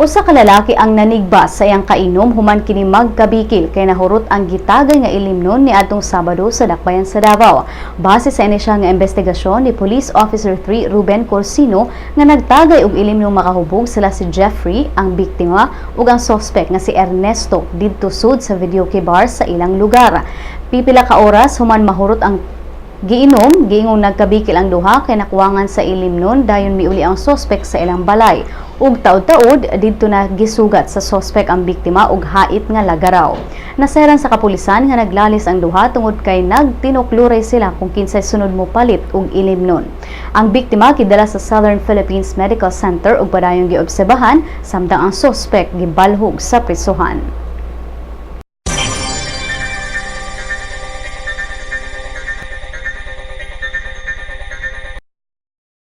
Usa ka lalaki ang nanigba sa iyang kainom human kini magkabikil kay nahurot ang gitagay nga ilimnon ni adtong Sabado sa Dakbayan sa Davao. Base sa inisyal nga investigasyon ni Police Officer 3 Ruben Corsino nga nagtagay og ilimnong makahubog sila si Jeffrey, ang biktima, ug ang suspect nga si Ernesto didto sud sa videoke bar sa ilang lugar. Pipila ka oras human mahurot ang giinom, giingong nagkabikil ang duha kay nakuwangan sa ilimnon, dayon miuli ang suspect sa ilang balay. Ug taod-taod didto na gisugat sa suspect ang biktima og hait nga lagaraw. Nasayran sa kapulisan nga naglalis ang duha tungod kay nagtinukluray sila kung kinsay sunod mo palit og ilimnon. Ang biktima gidala sa Southern Philippines Medical Center ug padayong giobserbahan, samtang ang suspect gibalhog sa prisuhan.